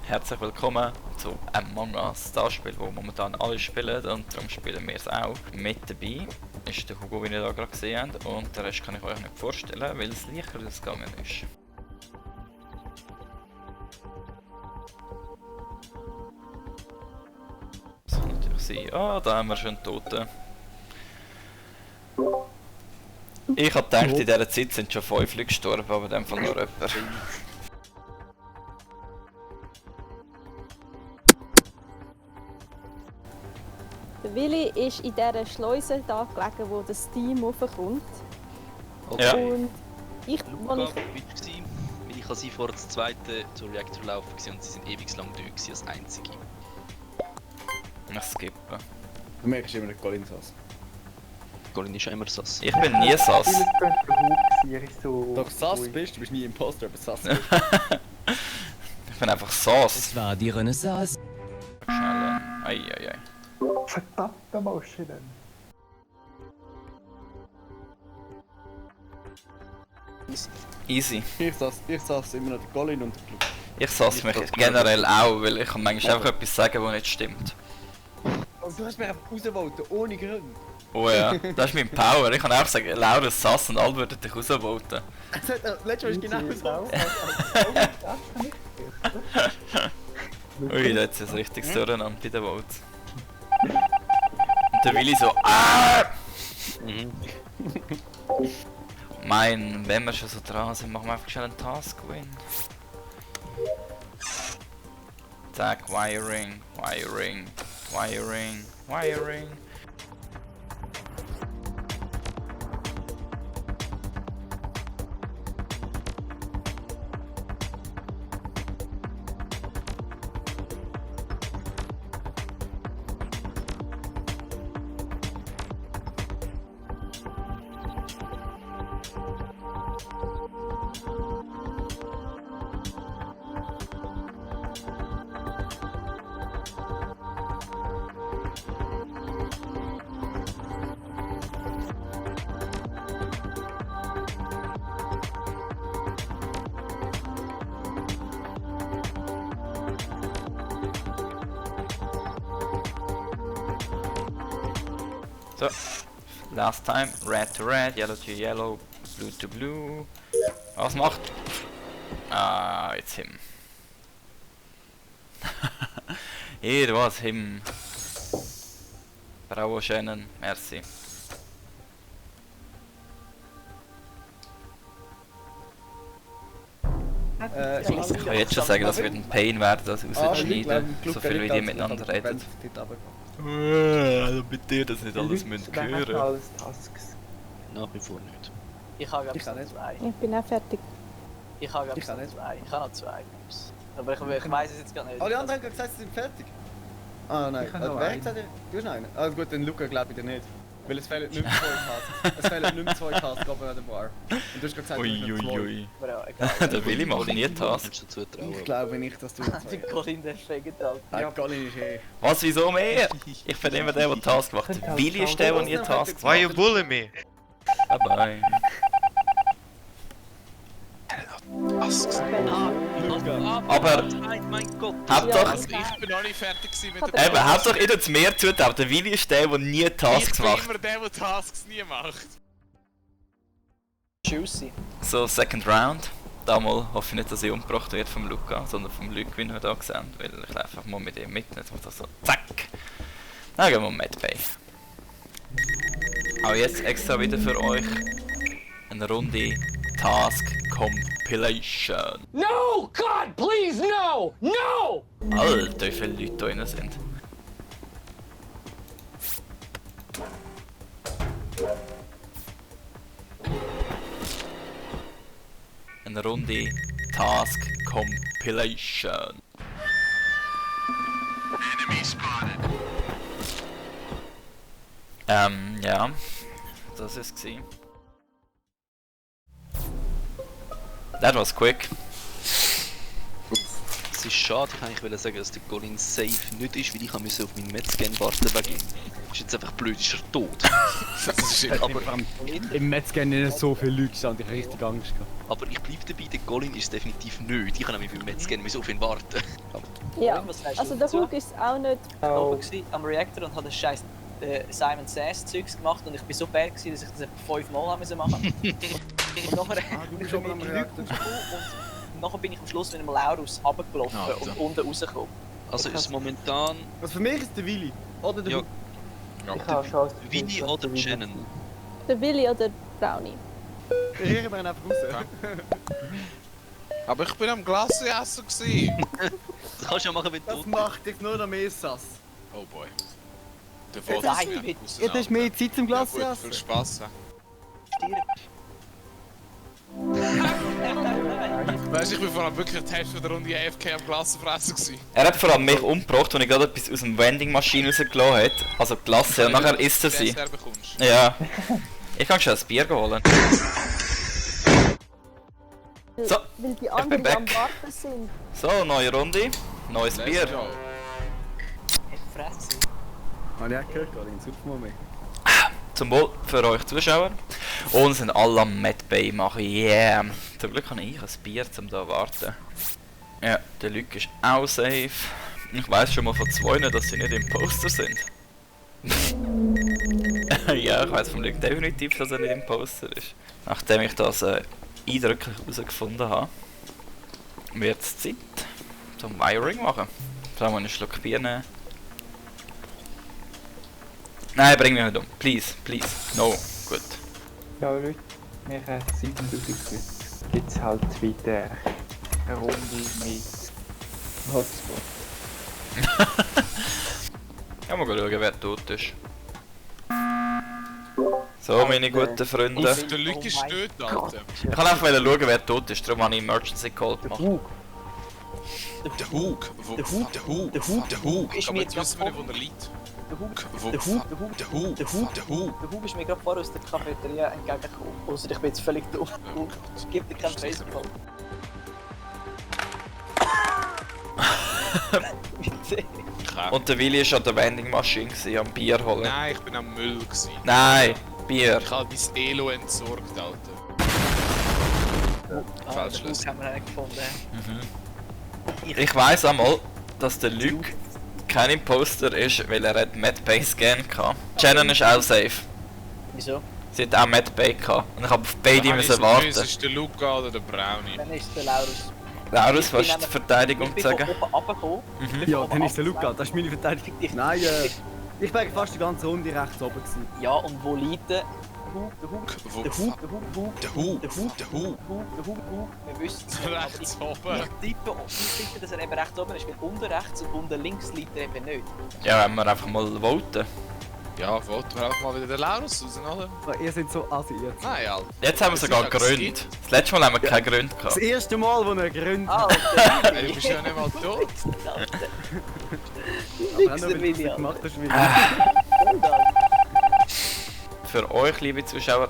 herzlich willkommen zu Among Us, das Spiel, das momentan alle spielen und darum spielen wir es auch. Mit dabei ist der Hugo, wie ihr da gerade gesehen habt, und den Rest kann ich euch nicht vorstellen, weil es leichter ausgegangen ist. Das kann natürlich sein. Ah, da haben wir schon Tote. Ich habe gedacht, in dieser Zeit sind schon 5 Leute gestorben, aber in dem Fall nur jemand. Der Willi ist in dieser Schleuse da gelegen, wo das Team raufkommt. Okay. Ja. Und ich, Luca, als weil ich habe sie vor das zweite zur Reaktor laufen gesehen und sie sind ewig lang da gewesen als einzige. Ich skippe. Du merkst immer nicht Colin sass. Colin ist ja immer sass. Ich bin nie sass. Doch sass bist, du bist nie Imposter, aber sass bist. Ich bin einfach sass. Es war die Renaissance. Schnell. Eieiei. Verdammte Maschinen. Easy. Ich sass immer noch den Colin und den Luke. Ich sass mich generell auch, weil ich kann manchmal einfach etwas sagen, das nicht stimmt. Und du hast mich einfach rausgevoten, ohne Gründe. Oh ja, das ist mein Power. Ich kann auch sagen, Laura ist sass und alle würden dich rausvoten. Letztes Mal ist genau so. Ui, da hat es ein richtiges Durcheinander bei den Votes. Und der Willi so, ah! Mein, wenn wir schon so dran sind, machen wir einfach schnell einen Task-Win. Zack, Wiring, Wiring, Wiring, Wiring. So, last time, red to red, yellow to yellow, blue to blue. Was macht? Ah, it's him. Hier was him. Bravo Shannon, merci. Ich kann jetzt schon sagen, dass wir ein Pain werden, das rausschneiden, so viel wie die miteinander reden. Also mit dir das nicht alles müssen hören. Nach wie vor nicht. Ich habe Ich kann nicht. zwei. ich bin auch fertig. Ich habe Ich kann nicht. zwei. Ich habe noch zwei. Aber ich weiß es jetzt gar nicht. Alle anderen haben gesagt, sie sind fertig. Ah nein, wer hat gesagt, du hast noch einen? Ah gut, den Luca glaube ich dir nicht. Weil es fehlen nicht mehr 2 Tasks. Es fehlen nicht mehr 2 Tasks oben an der Bar. Und du hast gerade gesagt, du hast noch 2. Uiuiui. Aber ja, egal. Der Willi macht nie Tasks. Kannst du zutrauen. Ich glaube nicht, dass du noch 2 Die Colin, der schlägt halt. hast. Colin ist Was, wieso mehr? Ich bin immer der, der Tasks macht. Der Willi ist der, der nie Tasks Why macht. you bullying me? Bye bye. Aber Mein Gott! habt doch, Also Ich bin noch nicht fertig gewesen mit Hat der er- eben, habt doch ihr zu mir zutraut. Der Willi ist der nie Tasks Ich bin macht. immer der, der Tasks nie macht. Juicy. So, second round. Damals hoffe ich nicht, dass ich umgebracht werde vom Luca, sondern vom Luke, wie wir hier sehen. Weil ich laufe einfach mal mit ihm mit. Jetzt macht das so zack. Dann gehen wir Mad Bay. Auch jetzt extra wieder für euch eine Runde Task Compilation. No! God, please, no! No! Alter, wie viele Leute da drin sind. Eine Runde Task Compilation. Ja, das ist es. That was quick. Es ist schade, ich eigentlich wollte sagen, dass der Colin safe nicht ist, weil ich musste auf meinen Metzgen warten wegen ihm. Ist jetzt einfach blöd, ist er tot. aber, Im Metzgen nicht so viele Leute stand, ich habe richtig Angst gehabt. aber ich bleibe dabei, der Colin ist es definitiv nicht. Ich kann nämlich beim Metzgen auf ihn warten. Ja, Was sagst du also der dazu? Hug ist auch nicht... Oben gsi am Reactor und habe das scheiß Simon Says Zeugs gemacht und ich bin so bad gsi, dass ich das etwa 5 Mal haben müssen machen. Und nachher du bist oben am Reaktor. und nachher bin ich am Schluss mit einem Laurus runtergelaufen und unten rausgekommen. Also ist momentan Also für mich ist der Willi. Oder der Ja. Hug. Ich habe schon als Winnie oder Shannon. Der Willi oder Brownie. Ich höre mir einfach raus. Aber ich bin am Glasseessen gsi. Das kannst du ja machen, wenn du Das macht dich nur noch mehr sass. Oh boy. Der Nein, Foto ist bitte. mir Jetzt hast du mehr Zeit zum Glas zu Ja, gut, essen. viel Spaß. Weißt du, ich bin vor allem wirklich die Hälfte der Runde AFK am Glassenfressen gsi. Er hat vor allem mich umgebracht, als ich gerade etwas aus dem Vending-Maschine rausgelassen hat. Also Klasse, und nachher isst er sie. Dessert bekommst. Ja. Ich kann schon ein Bier holen. So, Weil die bin anderen back. am Warten sind. So, neue Runde. Neues Let's Bier. go. Ich fresse. Habe ich auch gehört, gerade in Supermoment. Zum Wohl für euch Zuschauer. Und sind alle am Medbay machen. Yeah. Zum Glück habe ich ein Bier, um da zu warten. Ja, der Luke ist auch safe. Ich weiss schon mal von zwei, dass sie nicht Imposter sind. Ja, ich weiss vom Luke definitiv, dass er nicht Imposter ist. Nachdem ich das eindrücklich herausgefunden habe, wird es Zeit zum Wiring machen. Sollen wir einen Schluck Bier nehmen? Nein, bring mich nicht um. Please, please. No. Gut. Ja, Leute, wir haben 7000 Leute. Gibt es halt weiter eine Runde mit Hotspot. Ja, mal schauen, wer tot ist. So, meine guten Freunde. Der Luke ist tot, Alter. Ich kann einfach schauen, wer tot ist, darum habe ich Emergency Call gemacht. Der Hug. Der Hug. Der Hug. Der Hug. Der Hug. Ist Aber mir jetzt wissen wir nicht, wo er liegt. Der Hug. Wo? Der Hug. Der Hug. Der Hug. Der Hug. Der Hug. Der Hug ist mir gerade vorher aus der Cafeteria entgegengekommen. Ausser ich bin jetzt völlig dumm. Hug, gib dir keinen Baseball. Und der Willi war an der Vending-Maschine gewesen, am Bier holen. Nein, ich bin am Müll gsi. Nein, Bier. Ich habe dein Elo entsorgt, Alter. Ah, den Hug haben wir nicht gefunden. Ich weiss einmal, dass der Luke kein Imposter ist, weil er hat Medbay Scan hatte. Shannon ist auch safe. Wieso? Sie hat auch Medbay gehabt. Und ich habe auf beide müssen warten. Ist es der Luca oder der Brownie? Dann ist es der Laurus. Laurus, Ich bin was ist die nämlich- Verteidigung Ich bin zu sagen? von oben runtergekommen. Ja, dann ist der Luca, das ist meine Verteidigung. Ich- Nein, ich war fast die ganze Runde rechts oben gewesen. Ja, und wo liegt der Hug? Der Hug? Wo? Der Hug? Der Hug? Hug? Der Hug. Der Hug? Der Hug. Der Hug? Wir wissen es nicht. Rechts aber oben. ich tippe, dass er eben rechts oben ist, weil unten rechts und unten links liegt er eben nicht. Ja, wenn wir einfach mal voten. Ja, wollten wir einfach mal wieder den Laurus raus, oder? Aber ihr seid so assi jetzt. Nein, Alter. Jetzt haben wir sogar Das ist Gründe. ja- Das letzte Mal haben wir keine Gründe Das gehabt. erste Mal, wo er gründet. Ah, Ey, du bist ja nicht mal tot. Aber auch noch, weil du es gemacht hast, Willi. Für euch, liebe Zuschauer,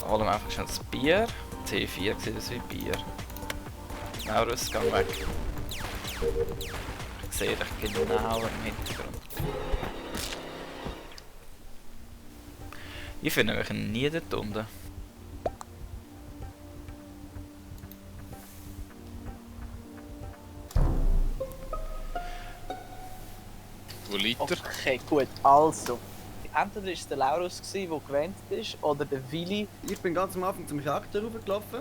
holen wir einfach schnell das Bier. C4 sieht das wie Bier. Laurus, geh weg. Ich sehe dich genau im Hintergrund. Ich finde mich nie dort unten. Wo liegt er? Okay, gut, also. Entweder war es der Laurus, der gewendet ist, oder der Willi. Ich bin ganz am Anfang zum Reaktor raufgelaufen,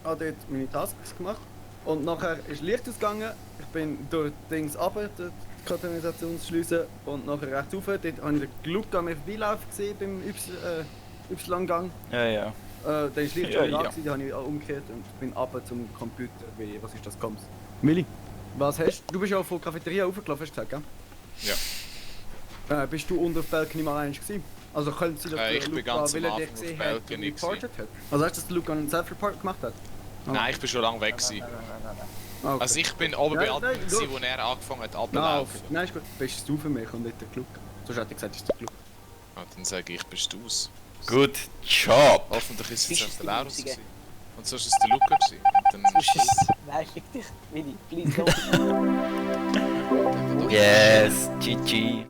habe dort meine Tasks gemacht und nachher ist Licht ausgegangen. Ich bin durch Dings runter, durch die Kanalisationsschleuse und nachher rechts rauf. Dort habe ich den Glück an mir vorbeilaufen gesehen beim Y-Gang. Ja, ja. Dann ist Licht Ja, schon da, ja. dann habe ich umgekehrt und bin runter zum Computer. Willi, was ist das Koms? Willi, was hast du? Du bist ja von der Cafeteria raufgelaufen, hast du gesagt, gell? Ja. Bist du unter auf Balcony mal eins gewesen? Also könnte sie, dass Ich der bin Luca, ganz weil am er dich Anfang gesehen auf hat, Balcony reported hat? Also hast du, dass der Luca einen Self-Report gemacht hat? Nein, ich bin schon lange weg gsi. Ah, okay. Also ich bin oben bei Nein, Admin nein, gsi, du- wo er angefangen hat Nein, abzulaufen. Nein, ist gut. Bist du für mich und nicht der Luca? Sonst hätte ich gesagt, ist der Luca. Ja, dann sage ich, bist du's. Good job! Hoffentlich ist es Bist jetzt es der die Laurus Einzige? gsi. Und sonst ist es der Luca gsi. Dann Sonst ist es... Nein, fick dich, Willi, please no. Yes, GG.